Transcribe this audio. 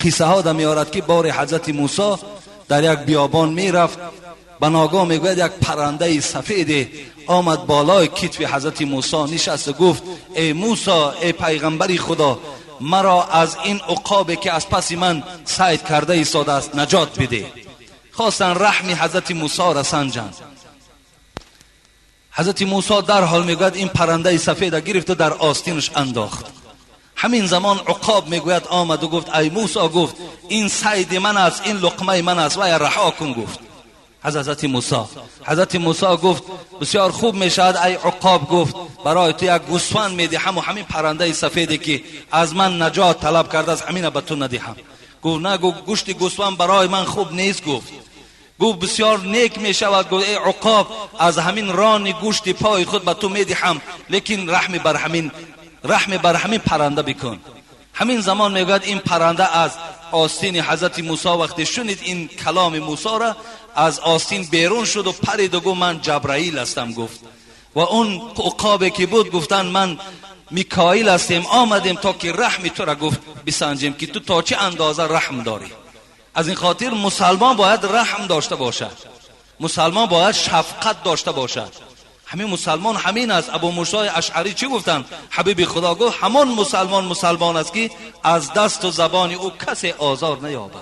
Қиссаҳо да меорад, ки бори ҳазрати Мусо дар як биёбон мерафт. Ба ногоҳ, мегӯяд, як паррандаи сафеде омад, болои китфи ҳазрати Мусо нишаст, гуфт: «Эй Мусо, эй пайғамбари Худо, маро аз ин уқобе, ки аз паси ман сайд карда истодааст, наҷот бидеҳ». Хостанд раҳми ҳазрати Мусоро санҷанд. Ҳазрати Мусо дарҳол, мегӯяд, ин паррандаи сафеда гирифту дар остинаш андохт. Ҳамин замон уқоб, мегӯяд, омаду гуфт: «Ай Мусо, — гуфт, — ин сайди ман аст, ин луқмаи ман аст, вая раҳо кун», гуфт аз ҳазрати Мусо. Ҳазрати Мусо гуфт: «Бисёр хуб мешавад, ай уқоб, — гуфт, — барои ту як гӯсфанд медиҳаму ҳамин паррандаи сафеде, ки аз ман наҷот талаб кардааст, ҳамина ба ту надиҳам», гуфт. «На, — гуфт, — гӯшти гӯсфанд барои ман хуб нест», гуфт. Гуфт: «Бисёр нек мешавад, — гуфт, — эй уқоб, аз ҳамин рони гӯшти пои худ ба ту медиҳам, лекин раҳми бар ҳамин парранда бикун». Ҳамин замон, мегӯяд, ин парранда аз остини ҳазрати Мусо вақте шунид ин каломи Мусоро, аз остин берун шуду париду гуфт: «Ман Ҷабраил ҳастам», гуфт. Ва он уқобе ки буд, гуфтанд: «Ман Микоил ҳастем, омадем то ки раҳми тура, — гуфт, — бисанҷем, ки ту то чӣ андоза раҳм дорӣ». Аз ин хотир мусалмон бояд раҳм дошта бошад, мусалмон бояд шафқат дошта бошад. Ҳамин мусалмон ҳамин аст. Абу Мусои Ашъарӣ чӣ гуфтанд? Ҳабиби Худо гуфт: «Ҳамон мусалмон мусалмон аст, ки аз дасту забони ӯ касе озор наёбад».